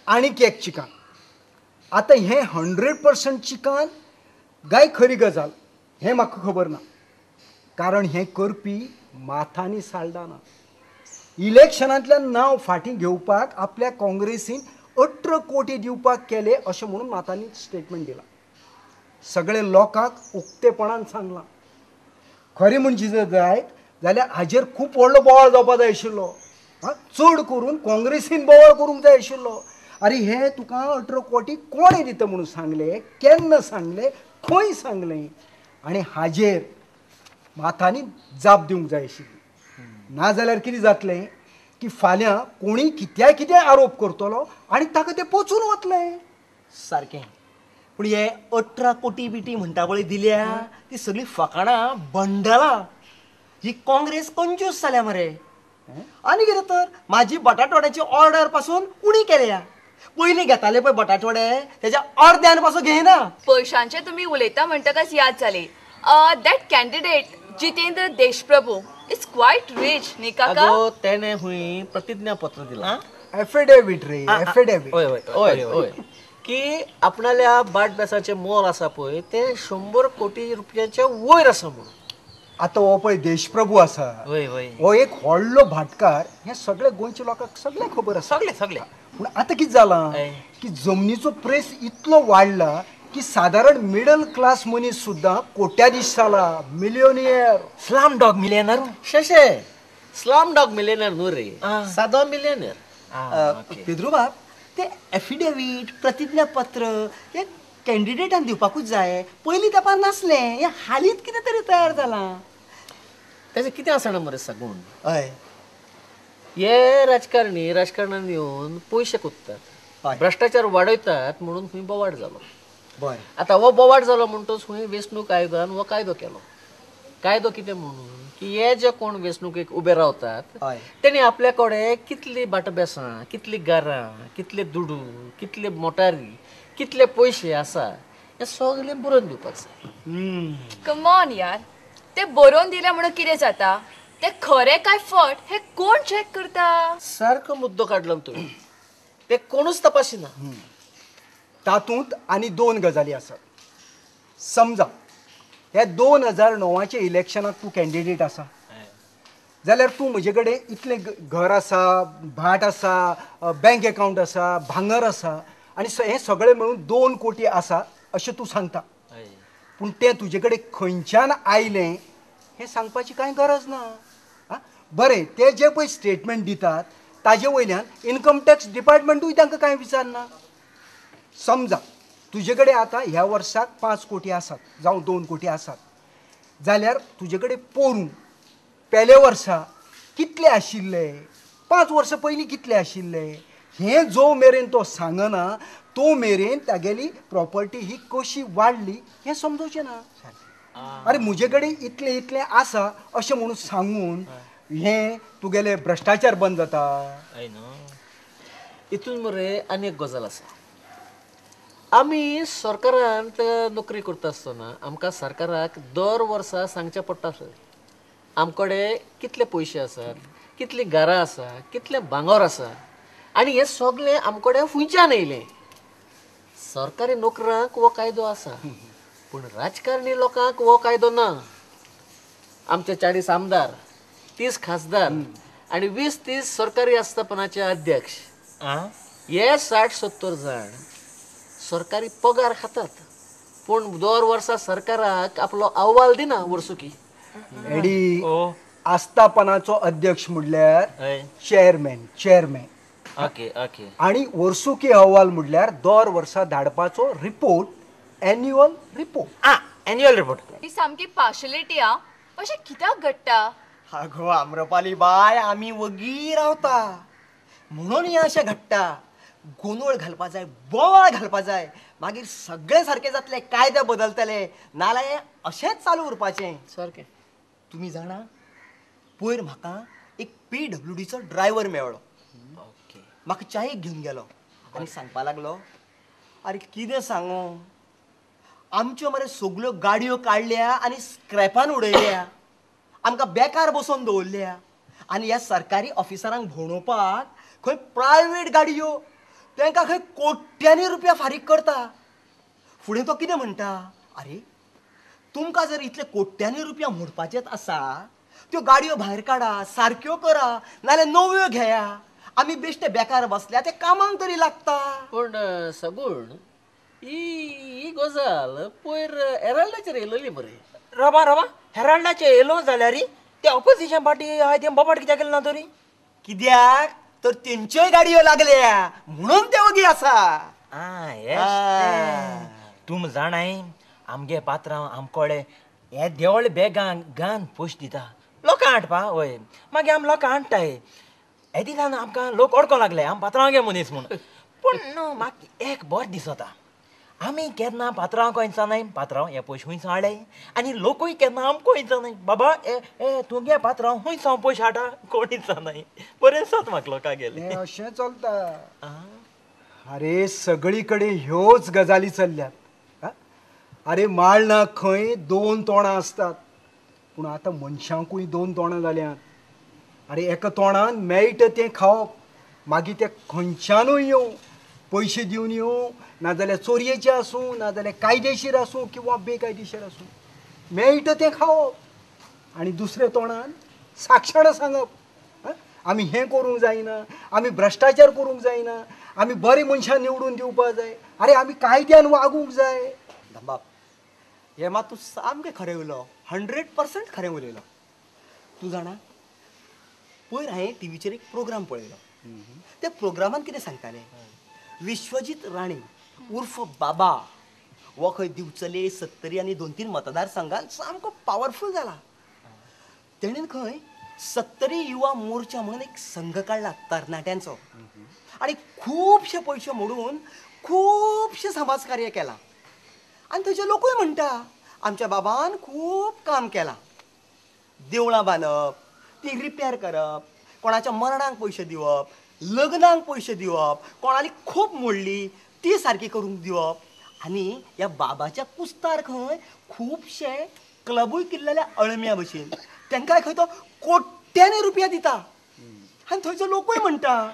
आनीक एक चिकन. आतां हें 100% चिकन गाय खरी गजाल हें म्हाका खबर ना, कारण हें करपी माथांनी साल्डाना. इलेक्शनांतल्यान नांव फाटीं घेवपाक आपल्या काँग्रेसीन 18 कोटी दिवपाक केले अशें म्हणून माथांनी स्टेटमेंट दिलां. सगळे लोकांक उक्तेपणान सांगलां. खरें म्हणजे जर जायत जाल्यार हाजेर खूब व्हडलो बोवाळ जावपा जाय आशिल्लो. आं, चड करून काँग्रेसीन बोवाळ करूंक जाय आशिल्लो. अरे हे तुका 18 कोटी कोणें दिता म्हणून सांगलें, केन्ना सांगलें, खंय सांगलें, आनी हाजेर माथांनी जाप दिवंक जाय आशिल्ली. नाजाल्यार कितें जातलें की फाल्यां कोणी कित्याय कितें आरोप करतलो आनी ताका तें पोचून वतलें. सारकें. पूण हे 18 कोटी बिटी म्हणटा पळय दिल्या ती सगळीं फकाणां बंडलां. ही काँग्रेस कंजूस जाल्या मरे. आनी कितें तर म्हाजी बटाटवड्याची ऑर्डर पासून उणी केल्या. पयलीं घेताले पळय बटाटवडे तेज्या अर्द्यान पासून घेयना. पयशांचे तुमी उलयता म्हणटकच याद जाली, that candidate Jitendra Deshprabhu is quite rich न्ही काका? अगो तेणे हुंय प्रतिज्ञापत्र दिलां. एफिडेवीट रे, एफिडेवीट. हय हय हय हय, की आपणाल्या बाटबेसाचें मोल आसा पळय तें 100 कोटी रुपयांच्या वयर आसा म्हणून. आतां हो पळय देशप्रभू आसा, हो एक व्हडलो भाटकार, हें सगळें गोंयच्या लोकांक सगळें खबर आसा. सगळें सगळें. पूण आतां कितें जालां की जमनीचो प्रेस इतलो वाडला की सादारण मिडल क्लास मनीस सुद्दां कोट्याधीश जाला, मिलियोनियर, स्लम डॉग मिलियनर. शेशे स्लम डॉग मिलियनर न्हू रे, सादो मिलियनर. पेद्रू बाब, ते एफिडेवीट प्रतिज्ञापत्र हे कॅन्डिडेटान दिवपाकूच जाय. पयलीं तेंपार नासलें, हें हालींच कितें तरी तयार जालां. तेजें कितें आसा मरे सगूण, हय, हे राजकारणी राजकारणान येवन पयशे कोत्तात, भ्रश्टाचार वाडयतात म्हणून खंय बोवाळ जालो. बरें, आतां हो बोवाळ जालो म्हणटच खंय वेंचणूक आयोगान हो कायदो केलो. कायदो कितें म्हणून की हे जे कोण वेंचणुकेक उबे रावतात तेणी आपल्या कडेन कितली बाटबेसां, कितली घरां, कितले दुडू, कितले मोटारी, कितले पयशे आसा हें सगळें बरोवन दिवपाक जाय. कमॉन यार, ते बरोवन दिले म्हणून कितें जाता? ते खरें काय फट हें कोण चॅक करता? सारको मुद्दो काडलो तुवें, ते कोणूच तपासिना. तातूंत आनी 2 गजाली आसात. समजा ह्या 2009च्या इलेक्शनाक तूं कॅन्डिडेट आसा जाल्यार तूं म्हजे कडेन इतलें घर आसा, भाट आसा, बँक एकावंट आसा, भांगर आसा आनी हें सगळें मेळून 2 कोटी आसा अशें तूं सांगता. पूण तें तुजे कडेन खंयच्यान आयलें हें सांगपाची कांय गरज ना. बरें, ते जे पळय स्टेटमेंट दितात ताजे वयल्यान इन्कम टॅक्स डिपार्टमेंटूय तांकां कांय विचारना. समजा तुजे कडेन आतां ह्या वर्साक 5 कोटी आसात जावं 2 कोटी आसात जाल्यार तुजे कडेन पोरूं पेले वर्सा कितले आशिल्ले, 5 वर्सां पयलीं कितले आशिल्ले हें जो मेरेन तो सांगना तो मेरेन तागेली प्रॉपर्टी ही कशी वाडली हें समजोवचें ना. अरे म्हजे कडेन इतलें इतलें आसा अशें म्हणून सांगून हें तुगेलें भ्रश्टाचार बंद जाता. हितून मरे आनी एक गजाल आसा, आमी सरकारांत नोकरी करता आसतना आमकां सरकाराक दर वर्सा सांगचें पडटा सर आमकडे कितले पयशे आसात, कितलीं घरां आसा, कितलें भांगर आसा आनी हें सगळें आमकडे खंयच्यान येयलें. सरकारी नोकरांक हो कायदो आसा पूण राजकारणी लोकांक हो कायदो ना. आमचे 40 आमदार, 30 खासदार आनी 20-30 सरकारी आस्थापनाचे अध्यक्ष हे 60-70 जाण सरकारी पगार खातात पूण दर वर्सा सरकाराक आपलो अहवाल दिना वर्सुकी. एडी, आस्थापनाचो अध्यक्ष म्हणल्यार चेअरमॅन, चेअरमॅन. Okay okay. आनी वर्सुकी अहवाल म्हणल्यार दर वर्सा धाडपाचो report, annual report. Annual report. ही सामकी पार्शलिटी आ, अशें कित्याक घडटा? आगो आम्रपाली बाय, आमी वगी रावता म्हणून हें अशें घडटा. गोंदळ घालपा जाय, बोवाळ घालपा जाय, मागीर सगळें सारकें जातलें, कायदे बदलतले, नाल्यार अशेंच चालू उरपाचें. सारकें. तुमी जाणा, पयर म्हाका एक PWDचो ड्रायव्हर मेळ्ळो. म्हाका च्यायेक घेवन गेलो आनी सांगपा लागलो, आरे कितें सांगू, आमच्यो मरे सगल्यो गाडयो काडल्या आनी स्क्रॅपान उडयल्या, आमकां बेकार बसोवन दवरल्या, आनी ह्या सरकारी ऑफिसरांक भोंवडोवपाक खंय प्रायवेट गाडयो तांकां खंय कोट्यांनी रुपया फारीक करता. फुडें तो कितें म्हणटा, अरे तुमकां जर इतले कोट्यांनी रुपया मोडपाचेच आसा त्यो गाडयो भायर काडा, सारक्यो करा, नाल्यार नव्यो घेया, आमी बेश्टे बेकार बसल्या ते कामांक तरी लागता. पूण सगूण ही गजाल पयर हेराल्डाचेर येयलेली मरे. रबा रबा हेराल्डाचेर येयलो जाल्यार ते ऑपोजिशन पार्टी आहाय ते बोबाट कित्याक केलें ना तरी? कित्याक तर तेंच्योय गाडयो लागल्या म्हणून ते वगी आसा. तूं जाणाय आमगे पात्रांव आमकोडे हे देवळ बेगां गान पयशे दिता लोकां हाडपा. वय मागीर आमी लोकां हाडटाय हे दिसान आमकां लोक अडको लागले आम पात्रांव मनीस म्हूण. पूण न्हू म्हाका एक बरें दिसता आमी केन्ना पात्रांव खंयचा पात्रांव हे पयशे खंयचो हाडले आनी लोकूय केन्ना आमकां खंयचो बाबा ए ए तुगे पात्रांव खंयचो पयशे हाडटा कोण विचारनाय. बरें दिसता म्हाका लोकां गेले अशें चलता. अरे सगळी कडेन ह्योच गजाली चल्ल्यात. अरे माळणाक खंय दोन तोंडां आसतात, पूण आतां मनशांकूय दोन तोंडां जाल्यांत. अरे एका तोंडान मेळटा तें खावप, मागीर तें खंयच्यानूय येवं, पयशे दिवन येवं, नाजाल्यार चोरयेचें आसूं, नाजाल्यार कायदेशीर आसूं किंवा बेकायदेशीर आसूं, मेळटा तें खावप. आनी दुसऱ्या तोंडान साक्षाणां सांगप, आमी हें करूंक जायना, आमी भ्रश्टाचार करूंक जायना, आमी बरीं मनशां निवडून दिवपाक जाय, अरे आमी कायद्यान वागूंक जाय. बाप हें मात तूं सामकें खरें उलो, 100% खरें उलयलो. तूं जाणा पयर हांवें टिवीचेर एक प्रोग्राम पळयलो. त्या प्रोग्रामान कितें सांगताले, विश्वजीत राणे उर्फ बाबा हो खंय दिवचले सत्तरी आनी 2-3 मतदारसंघान सामको पावरफूल जाला. तेणेन खंय सत्तरी युवा मोर्चा म्हणून एक संघ काडला तरणाट्यांचो आनी खुबशे पयशे मोडून खुबशें समाजकार्य केलां. आनी थंयचे लोकूय म्हणटा आमच्या बाबान खूब काम केलां, देवळां बांदप, ती रिपेर करप, कोणाच्या मरणाक पयशे दिवप, लग्नाक पयशे दिवप, कोणाली खूब मोडली ती सारकी करूंक दिवप. आनी ह्या बाबाच्या कुस्तार खंय खुबशे क्लबूय किल्लेल्या अळम्या भशेन तांकांय खंय तो कोट्यांनी रुपया दिता. आनी थंयचो लोकूय म्हणटा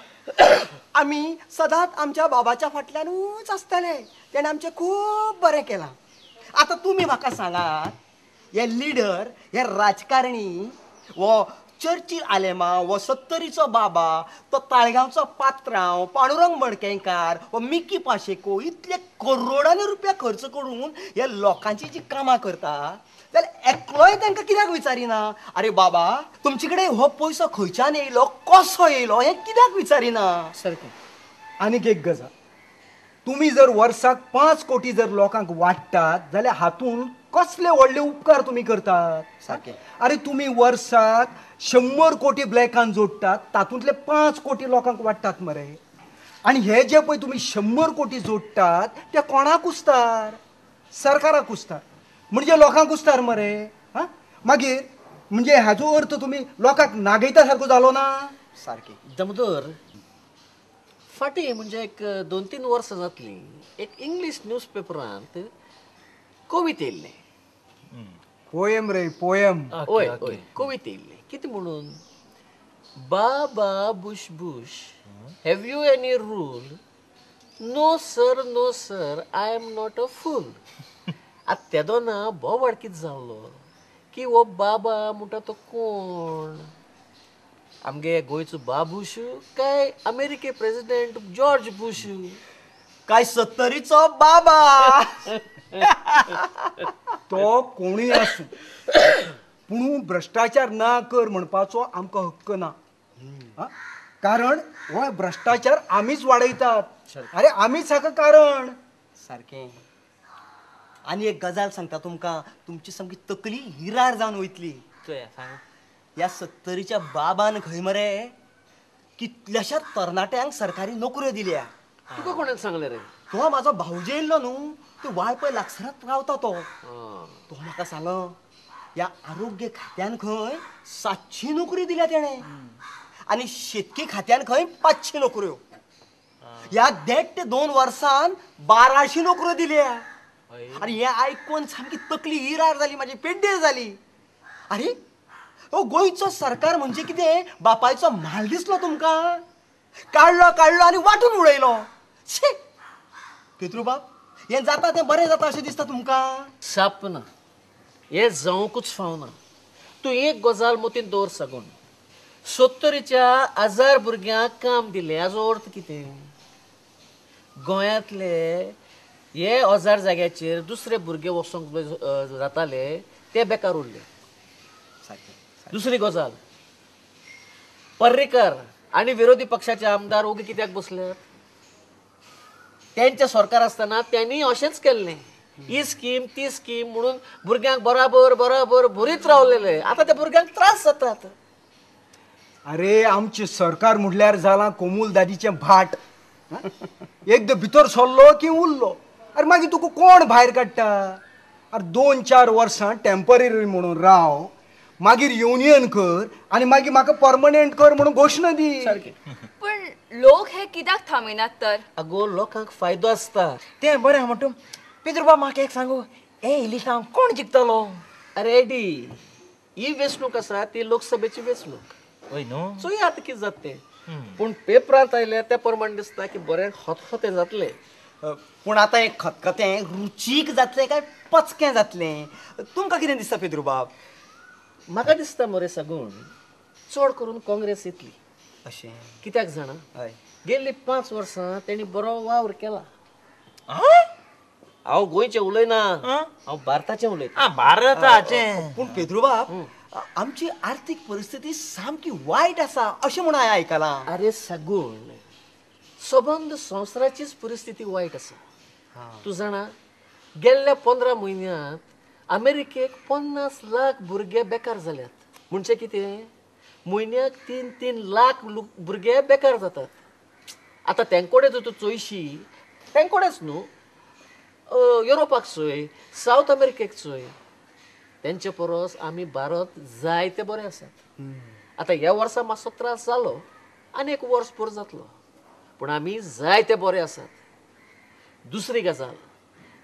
आमी सदांच आमच्या बाबाच्या फाटल्यानूच आसतले, तेणें आमचें खूब बरें केलां. आतां तुमी म्हाका सांगात, हे लिडर, हे राजकारणी, हो चर्चील आलेमा, हो सत्तरीचो बाबा, तो ताळगांवचो पात्रांव, पांडुरंग मडकेंकार, हो मिकी पाशेको, इतले करोडांनी रुपया खर्च करून हे लोकांची जी कामां करता जाल्यार एकलोय तांकां कित्याक विचारिना, अरे बाबा तुमचे कडेन हो पयसो खंयच्यान येयलो, कसो येयलो हें कित्याक विचारिना? सारकें. आनीक एक गजाल, तुमी जर वर्साक 5 कोटी जर लोकांक वांट्टात जाल्यार हातूंत कसले व्हडले उपकार तुमी करतात? सारकें. अरे तुमी वर्साक 100 कोटी ब्लॅकान जोडटात, तातूंतले 5 कोटी लोकांक वांट्टात मरे. आनी हे जे पळय तुमी 100 कोटी जोडटात ते कोणाक कुस्तार? सरकाराक कुस्तार, म्हणजे लोकांक कुस्तार मरे. हां, मागीर म्हणजे हाजो अर्थ तुमी लोकांक नागयता सारको जालो ना? सारकें. दामोदर, फाटीं म्हणजे एक 2-3 वर्सां जातलीं एक इंग्लीश न्यूजपेपरांत कविता येयल्लें. पोयम रे, पोयम. हय हय, कविता येयल्ली. कितें म्हणून, बाबा Bush Bush have you any rule, no sir no sir I am not a fool. आतां तेदोना बोवाळ कितें जालो की हो बाबा म्हणटा तो कोण, आमगे गोंयचो बाबूश काय अमेरिके प्रेसिडेंट जॉर्ज बुश काय सत्तरीचो बाबा? तो कोणूय आसूं, पूण भ्रश्टाचार ना कर म्हणपाचो आमकां हक्क ना. कारण हो भ्रश्टाचार आमीच वाडयतात. अरे आमीच हाका कारण. सारकें. आनी एक गजाल सांगता तुमकां, तुमची सामकी तकली हिरार जावन वयतली. ह्या सत्तरीच्या बाबान खंय मरे कितल्याश्या तरणाट्यांक सरकारी नोकऱ्यो दिल्या. तुका कोणें सांगलें रे? तो म्हाजो भावजे येयल्लो न्हू, तो वाळपय लागसरात रावता तो. तो म्हाका सांग, ह्या आरोग्य खात्यान खंय 700 नोकरी दिल्या तेणें आनी शेतकी खात्यान खंय 500 नोकऱ्यो. ह्या 1.5 ते 2 वर्सान 1200 नोकऱ्यो दिल्या. आनी हें आयकून सामकी तकली इरार जाली म्हाजी, पेड्डेर जाली. अरे ओ गोंयचो सरकार म्हणजे कितें बापायचो म्हाल दिसलो तुमकां? काडलो काडलो आनी वांटून उडयलो. छे पेत्रूबाब, हें जाता तें बरें जाता अशें दिसता तुमकां? साप ना, हें जावंकूच फावना. तूं एक गजाल मतीन दवर सगून, 70च्या 1000 भुरग्यांक काम दिलें हाजो अर्थ कितें? गोंयांतले हे 1000 जाग्याचेर दुसरे भुरगे वचोंक जाताले ते बेकार उरले. दुसरी गजाल, पर्रीकर आनी विरोधी पक्षाचे आमदार ओगी कित्याक बसल्यात? तेंचे सरकार आसतना त्यांनी अशेंच केल्लें, ही स्कीम ती स्कीम म्हणून भुरग्यांक बराबर बराबर भरीत रावलेले. आतां त्या भुरग्यांक त्रास जातात. अरे आमचें सरकार म्हणल्यार जालां कोमूल दादीचें भाट. एकदां भितर सरलो की उरलो. अरे मागीर तुका कोण भायर काडटा? अरे 2-4 वर्सां टेम्पररी म्हणून राव, मागीर युनियन कर आनी मागीर म्हाका परमनंट कर म्हणून घोशणा दी. पूण लोक हे कित्याक थांबयनात तर? अगो लोकांक फायदो आसता तें बरें म्हणटा. पेद्रूबाब म्हाका एक सांगू, हे इलेक्शन कोण जिखतलो? अरे एडी, ही वेंचणूक आसा ती लोकसभेची वेंचणूक. हय न्हू, चोया आतां कितें जाता तें. पूण पेपरांत आयल्या त्या प्रमाण दिसता की बरें खतखतें जातलें. पूण आतां हें खतखतें रुचीक जातलें काय पचकें जातलें? तुमकां कितें दिसता पेद्रूबाब? म्हाका दिसता मरे सगूण, चड करून काँग्रेस येतली. अशें कित्याक जाणा? हय, गेल्ली 5 वर्सां तेणी बरो वावर केला. हांव गोंयचें उलयना, हांव भारताचें उलयता. भारताचें. पूण पेद्रूबाब, आमची आर्थीक परिस्थिती सामकी वायट आसा अशें म्हूण हांवें आयकलां. अरे सगूण, सबंद संवसाराचीच परिस्थिती वायट आसा. तूं जाणा, गेल्ल्या 15 म्हयन्यांत अमेरिकेक 50 लाख भुरगे बेकार जाल्यात. म्हणजे कितें, म्हयन्याक 3-3 लाख भुरगे बेकार जातात. आतां तेंकोडे जर तूं चोयशी, तेंकोडेच न्हू, युरोपाक चोय, सावथ अमेरिकेक चोय, तेंचे परस आमी भारत जायते बरे आसात. आतां ह्या वर्सा मातसो त्रास जालो आनी एक वर्स पुरो जातलो, पूण आमी जायते बरे आसात. दुसरी गजाल,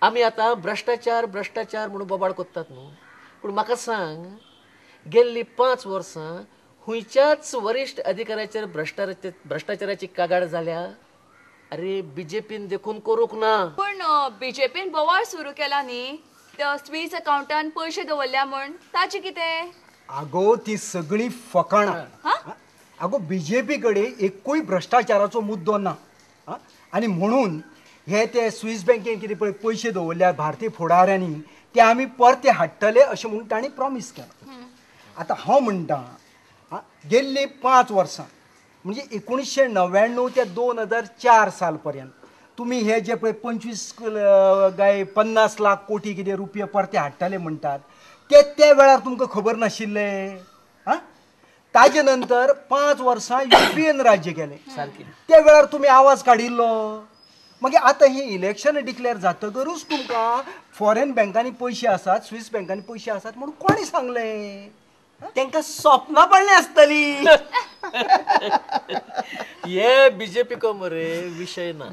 आमी आतां भ्रश्टाचार भ्रश्टाचार म्हणून बोबाळ करतात न्हू, पूण म्हाका सांग, गेल्ली 5 वर्सां खंयच्याच वरिश्ठ अधिकाऱ्याचेर भ्रश्टाचाराची कागाळ जाल्या? अरे बीजेपीन देखून करूंक ना. पूण बीजेपीन बोवाळ सुरू केला न्ही, त्या स्वीस अकाउंटान पयशे दवरल्या म्हण, ताचें कितें? आगो ती सगळी फकाणां. आगो बीजेपी कडेन एकूय भ्रश्टाचाराचो मुद्दो ना आनी म्हणून हे ते स्वीस बँकेन कितें पळय पयशे दवरल्या भारतीय फुडाऱ्यांनी, ते आमी परते हाडटले अशें म्हणून तांणी प्रॉमीस केलां. आतां हांव म्हणटा, गेल्लीं 5 वर्सां म्हणजे 1999 ते 2004 साल पर्यंत तुमी हे जे पळय 25 काय 50 लाख कोटी कितें रुपये परते हाडटले म्हणटात ते त्या वेळार तुमकां खबर नाशिल्ले? आं, ताजे नंतर 5 वर्सां युपीएन राज्य केलें, सारकें, त्या वेळार तुमी आवाज काडिल्लो. मागीर आतां हें इलेक्शन डिक्लेअर जातकरूच तुमकां फॉरेन बँकांनी पयशे आसात, स्वीस बँकांनी पयशे आसात म्हणून कोणें सांगलें? तांकां स्वप्नां पडलीं आसतलीं. हे बीजेपी को मरे विशय ना,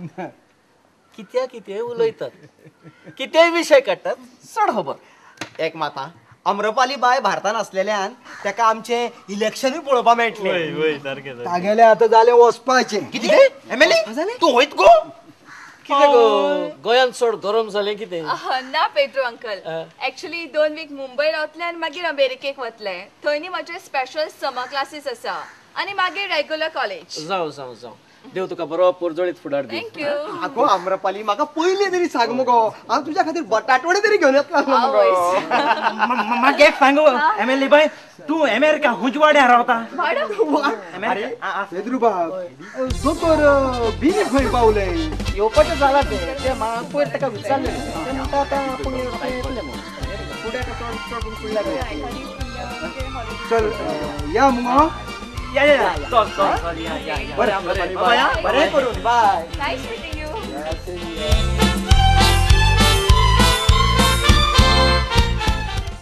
कित्याक कितें उलयतात, कितेंय विशय काडटात, चड खबर. एक माता, आम्रपाली बाय भारतान आसलेल्यान ताका आमचें इलेक्शनूय पळोवपाक मेळटलें. तागेलें आतां जालें वचपाचें. कितें एमएलए तूं वयत गो? कितें गो, गोंयांत चड गरम जालें कितें? ना Pedro uncle, actually 2 week Mumbai रावतलें आनी मागीर अमेरिकेक वतलें. थंय न्ही म्हजे स्पेशल समर क्लासीस आसा आनी मागीर रेगुलर कॉलेज. जावं जावं जावं, देव तुका बरो पोरजोळीत फुडार दी. Thank you. आगो आम्रपाली, म्हाका पयलीं तरी सांग मुगो, हांव तुज्या खातीर बटाटवडे तरी घेवन येतलो मुगो. म्हाका एक सांग एमएलए बाय, तूं अमेरिका हुजवाड्यार रावता? पेद्रूबाब, दोतोर बिनी खंय पावले? येवपाचें जालां तें, तें पयर ताका विचारलें, तें म्हणटा आतां आपूण येतलें म्हणून. फुडें चड चड फुडल्या. चल या मुगो. या या या, चल चल चल, या या या. बरें बरें करून, बाय. Nice meeting you.